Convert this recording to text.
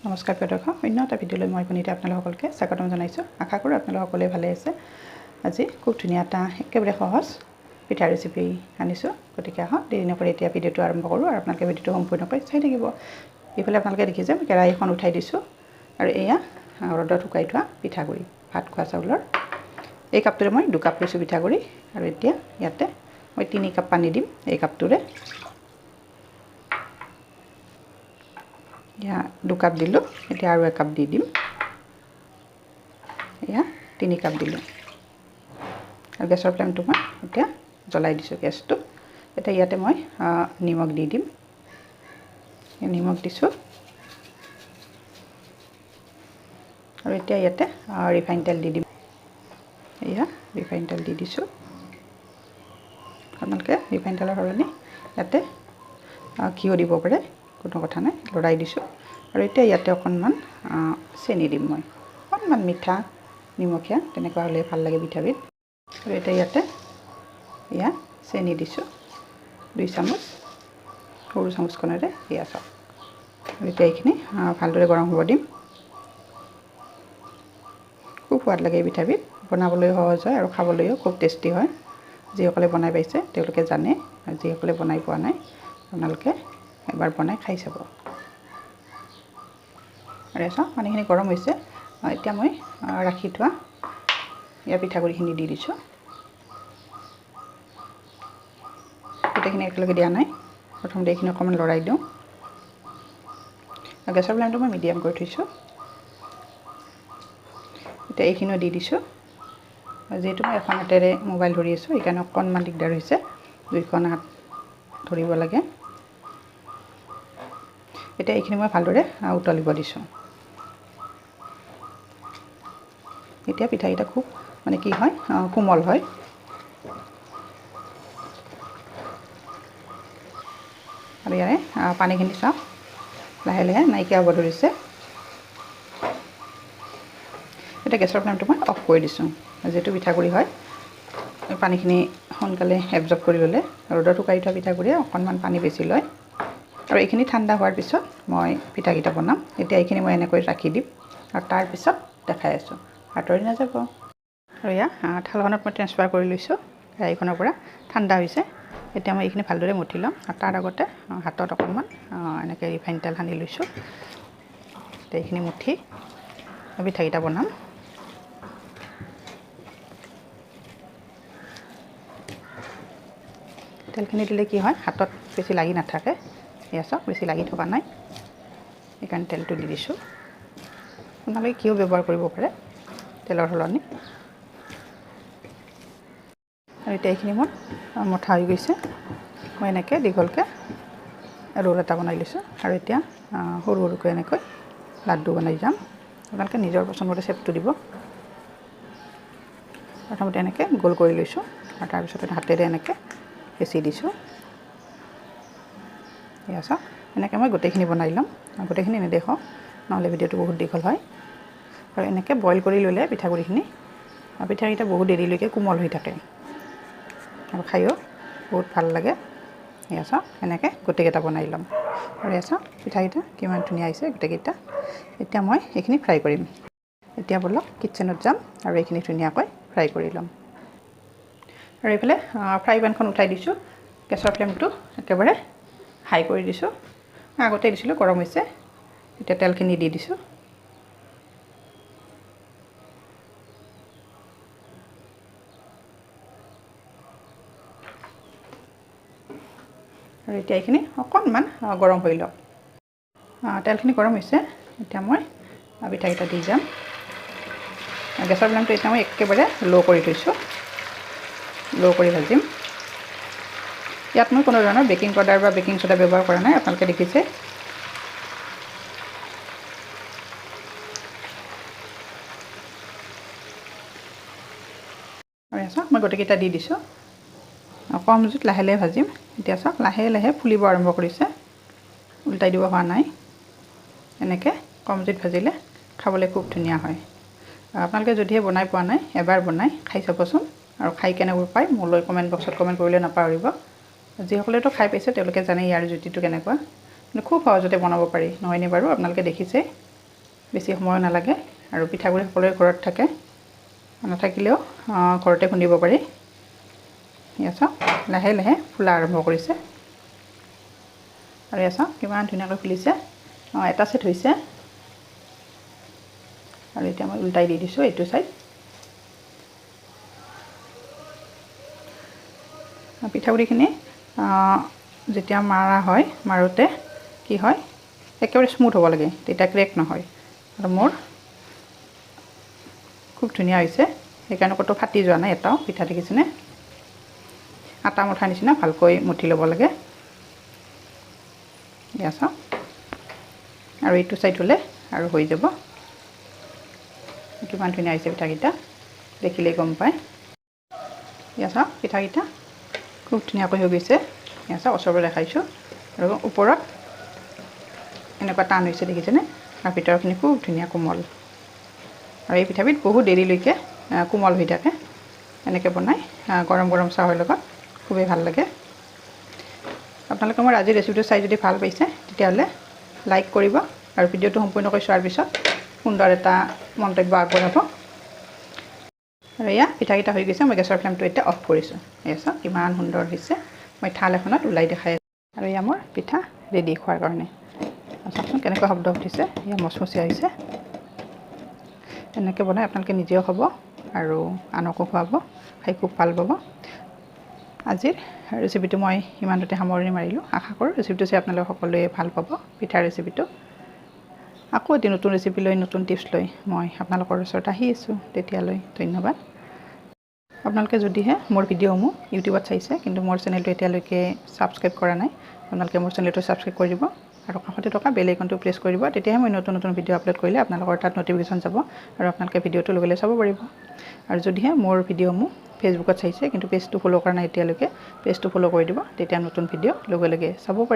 নমস্কাৰ প্ৰিয় দৰ্শক, অন্য এটা ভিডিঅ'লৈ মই পুনিতে আপোনালোক সকলোকে স্বাগতম জনাইছোঁ। আশা কৰোঁ আপোনালোক সকলোৱে ভালে আছে। আজি খুব ধুনীয়া এটা একেবাৰে সহজ পিঠা ৰেচিপি আনিছোঁ। গতিকে আহক দেৰি নকৰি এতিয়া ভিডিঅ'টো আৰম্ভ কৰোঁ আৰু আপোনালোকে ভিডিঅ'টো সম্পূৰ্ণকৈ চাই থাকিব। এইফালে আপোনালোকে দেখিছে মই কেৰাহীখন উঠাই দিছোঁ আৰু এয়া ৰ'দত শুকাই থোৱা পিঠাগুড়ি, ভাত খোৱা চাউলৰ। এই কাপটোৰে মই 2 কাপ লৈছোঁ পিঠাগুড়ি আৰু এতিয়া ইয়াতে মই 3 কাপ পানী দিম এই কাপটোৰে। এয়া 2 কাপ দিলোঁ, এতিয়া আৰু 1 কাপ দি দিম। এয়া 3 কাপ দিলোঁ আৰু গেছৰ ফ্লেমটো মই এতিয়া জ্বলাই দিছোঁ গেছটো। এতিয়া ইয়াতে মই নিমখ দি দিম, নিমখ দিছোঁ আৰু এতিয়া ইয়াতে ৰিফাইন তেল দি দিম। এয়া ৰিফাইন তেল দি দিছোঁ। আপোনালোকে ৰিফাইন তেলৰ সলনি ইয়াতে ঘিও দিব পাৰে, কোনো কথা নাই। লৰাই দিছোঁ আৰু এতিয়া ইয়াতে অকণমান চেনি দিম মই, অকণমান মিঠা নিমখীয়া তেনেকুৱা হ'লে ভাল লাগে পিঠাবিধ। আৰু এতিয়া ইয়াতে এয়া চেনি দিছোঁ 2 চামুচ, সৰু চামুচখনেৰে। এয়া চাওক। আৰু এতিয়া এইখিনি ভালদৰে গৰম হ'ব দিম। খুব সোৱাদ লাগে এই পিঠাবিধ, বনাবলৈ সহজ হয় আৰু খাবলৈও খুব টেষ্টি হয়। যিসকলে বনাই পাইছে তেওঁলোকে জানে, আৰু যিসকলে বনাই পোৱা নাই আপোনালোকে এবাৰ বনাই খাই চাব। আৰু চাওক পানীখিনি গৰম হৈছে। এতিয়া মই ৰাখি থোৱা ইয়াৰ পিঠাগুড়িখিনি দি দিছোঁ। গোটেইখিনি একেলগে দিয়া নাই, প্ৰথমতে এইখিনি অকণমান লৰাই দিওঁ। গেছৰ ফ্লেমটো মই মিডিয়াম কৰি থৈছোঁ। এতিয়া এইখিনিও দি দিছোঁ। যিহেতু মই এখন হাতেৰে মোবাইল ধৰি আছোঁ সেইকাৰণে অকণমান দিগদাৰ হৈছে, দুইখন হাত ধৰিব লাগে। এতিয়া এইখিনি মই ভালদৰে উতলিব দিছোঁ। এতিয়া পিঠাকেইটা খুব মানে কি হয় কোমল হয়। আৰু ইয়াৰে পানীখিনি চাওক লাহে লাহে নাইকিয়া হ'ব ধৰিছে। এতিয়া গেছৰ ফ্লেমটো মই অফ কৰি দিছোঁ। যিহেতু পিঠাগুড়ি হয় পানীখিনি সোনকালে এবজৰ্ব কৰি ল'লে, ৰ'দত শুকাই থোৱা পিঠাগুড়িয়ে অকণমান পানী বেছি লয়। আৰু এইখিনি ঠাণ্ডা হোৱাৰ পিছত মই পিঠাকেইটা বনাম। এতিয়া এইখিনি মই এনেকৈ ৰাখি দিম আৰু তাৰপিছত দেখাই আছোঁ, আঁতৰি নাযাব। আৰু এয়া থালখনত মই ট্ৰেন্সফাৰ কৰি লৈছোঁ কেৰাহীখনৰ পৰা, ঠাণ্ডা হৈছে। এতিয়া মই এইখিনি ভালদৰে মঠি ল'ম আৰু তাৰ আগতে হাতত অকণমান এনেকৈ ৰিফাইন তেল সানি লৈছোঁ। এতিয়া এইখিনি মুঠি পিঠাকেইটা বনাম। তেলখিনি দিলে কি হয় হাতত বেছি লাগি নাথাকে। এয়া চাওক বেছি লাগি থকা নাই, সেইকাৰণে তেলটো দি দিছোঁ। আপোনালোকে ঘিও ব্যৱহাৰ কৰিব পাৰে তেলৰ সলনি। আৰু এতিয়া এইখিনি মোৰ মঠা হৈ গৈছে। মই এনেকৈ দীঘলকৈ ৰোল এটা বনাই লৈছোঁ আৰু এতিয়া সৰু সৰুকৈ এনেকৈ লাড্ডু বনাই যাম। আপোনালোকে নিজৰ পচন্দমতে শ্বেপটো দিব। প্ৰথমতে এনেকৈ গোল কৰি লৈছোঁ আৰু তাৰপিছতে হাতেৰে এনেকৈ হেঁচি দিছোঁ। এয়া চাওক এনেকৈ মই গোটেইখিনি বনাই ল'ম। গোটেইখিনি নেদেখাওঁ, নহ'লে ভিডিঅ'টো বহুত দীঘল হয়। আৰু এনেকৈ বইল কৰি ল'লে পিঠাগুড়িখিনি, পিঠাকেইটা বহুত দেৰিলৈকে কোমল হৈ থাকে আৰু খায়ো বহুত ভাল লাগে। এয়া চাওক এনেকৈ গোটেইকেইটা বনাই ল'ম। আৰু এয়া চাওক পিঠাকেইটা কিমান ধুনীয়া হৈছে গোটেইকেইটা। এতিয়া মই এইখিনি ফ্ৰাই কৰিম। এতিয়া ব'লক কিটচেনত যাম আৰু এইখিনি ধুনীয়াকৈ ফ্ৰাই কৰি ল'ম। আৰু এইফালে ফ্ৰাই পেনখন উঠাই দিছোঁ। গেছৰ ফ্লেমটো একেবাৰে হাই কৰি দিছোঁ। আগতে দিছিলোঁ, গৰম হৈছে। এতিয়া তেলখিনি দি দিছোঁ। আৰু এতিয়া এইখিনি অকণমান গৰম হৈ লওক। তেলখিনি গৰম হৈছে। এতিয়া মই পিঠাকেইটা দি যাম। গেছৰ ফ্লেমটো এতিয়া মই একেবাৰে ল' কৰি থৈছোঁ, ল' কৰি ভাজিম। ইয়াত মই কোনো ধৰণৰ বেকিং পাউডাৰ বা বেকিং চ'ডা ব্যৱহাৰ কৰা নাই, আপোনালোকে দেখিছে। আৰু চাওক মই গোটেইকেইটা দি দিছোঁ। কম জুইত লাহে লাহে ভাজিম। এতিয়া চাওক লাহে লাহে ফুলিব আৰম্ভ কৰিছে, উল্টাই দিব হোৱা নাই। এনেকৈ কম জুইত ভাজিলে খাবলৈ খুব ধুনীয়া হয়। আপোনালোকে যদিহে বনাই পোৱা নাই এবাৰ বনাই খাই চাবচোন আৰু খাই কেনেকুৱা পায় মোলৈ কমেণ্ট বক্সত কমেণ্ট কৰিবলৈ নাপাহৰিব। যিসকলেতো খাই পাইছে তেওঁলোকে জানে ইয়াৰ জুতিটো কেনেকুৱা। কিন্তু খুব সহজতে বনাব পাৰি নহয়নে বাৰু, আপোনালোকে দেখিছে। বেছি সময়ো নালাগে আৰু পিঠাগুড়ি সকলোৰে ঘৰত থাকে, নাথাকিলেও ঘৰতে খুন্দিব পাৰি। এয়া চাওক লাহে লাহে ফুলা আৰম্ভ কৰিছে। আৰু এয়া চাওক কিমান ধুনীয়াকৈ ফুলিছে। এটা ছেট হৈছে। আৰু এতিয়া মই উল্টাই দি দিছোঁ এইটো ছাইড। পিঠাগুড়িখিনি যেতিয়া মাৰা হয়, মাৰোঁতে কি হয় একেবাৰে স্মুথ হ'ব লাগে, তেতিয়া ক্ৰেক নহয়। আৰু মোৰ খুব ধুনীয়া হৈছে, সেইকাৰণে ক'তো ফাটি যোৱা নাই এটাও পিঠা, দেখিছেনে? আটা মঠাৰ নিচিনা ভালকৈ মুঠি ল'ব লাগে। এয়া চাওক আৰু এইটো ছাইড হ'লে আৰু হৈ যাব। কিমান ধুনীয়া হৈছে পিঠাকেইটা, দেখিলেই গম পায়। এয়া চাওক পিঠাকেইটা খুব ধুনীয়াকৈ হৈ গৈছে। এয়া চাওক ওচৰৰ পৰা দেখাইছোঁ। আৰু ওপৰত এনেকুৱা টান হৈছে, দেখিছেনে? আৰু ভিতৰখিনি খুব ধুনীয়া কোমল। আৰু এই পিঠাবিধ বহুত দেৰিলৈকে কোমল হৈ থাকে। এনেকৈ বনাই গৰম গৰম চাহৰ লগত খুবেই ভাল লাগে। আপোনালোকে মোৰ আজিৰ ৰেচিপিটো চাই যদি ভাল পাইছে তেতিয়াহ'লে লাইক কৰিব আৰু ভিডিঅ'টো সম্পূৰ্ণকৈ চোৱাৰ পিছত সুন্দৰ এটা মন্তব্য আগবঢ়াব। আৰু এয়া পিঠাকেইটা হৈ গৈছে। মই গেছৰ ফ্লেমটো এতিয়া অফ কৰিছোঁ। এয়া চাওক কিমান সুন্দৰ হৈছে। মই থাল এখনত ওলাই দেখাই আছোঁ। আৰু এয়া মোৰ পিঠা ৰেডি খোৱাৰ কাৰণে। চাওকচোন কেনেকুৱা শব্দ উঠিছে, এয়া মচমচীয়া হৈছে। এনেকৈ বনাই আপোনালোকে নিজেও খাব আৰু আনকো খুৱাব, খাই খুব ভাল পাব। আজিৰ ৰেচিপিটো মই ইমানতে সামৰণি মাৰিলোঁ। আশা কৰোঁ ৰেচিপিটো চাই আপোনালোকে সকলোৱে ভাল পাব পিঠাৰ ৰেচিপিটো। আকৌ এটি নতুন ৰেচিপি লৈ, নতুন টিপছ লৈ মই আপোনালোকৰ ওচৰত আহি আছোঁ। তেতিয়ালৈ ধন্যবাদ। আপোনালোকে যদিহে মোৰ ভিডিঅ'সমূহ ইউটিউবত চাইছে কিন্তু মোৰ চেনেলটো এতিয়ালৈকে ছাবস্ক্ৰাইব কৰা নাই, আপোনালোকে মোৰ চেনেলটো ছাবস্ক্ৰাইব কৰি দিব আৰু কাষতে থকা বেল আইকনটো প্ৰেছ কৰি দিব। তেতিয়াহে মই নতুন নতুন ভিডিঅ' আপলোড কৰিলে আপোনালোকৰ তাত ন'টিফিকেশ্যন যাব আৰু আপোনালোকে ভিডিঅ'টো লগে লগে চাব পাৰিব। আৰু যদিহে মোৰ ভিডিঅ'সমূহ ফেচবুকত চাইছে কিন্তু পেজটো ফ'ল' কৰা নাই এতিয়ালৈকে, পেজটো ফ'ল' কৰি দিব, তেতিয়া নতুন ভিডিঅ' লগে লগে চাব পাৰিব।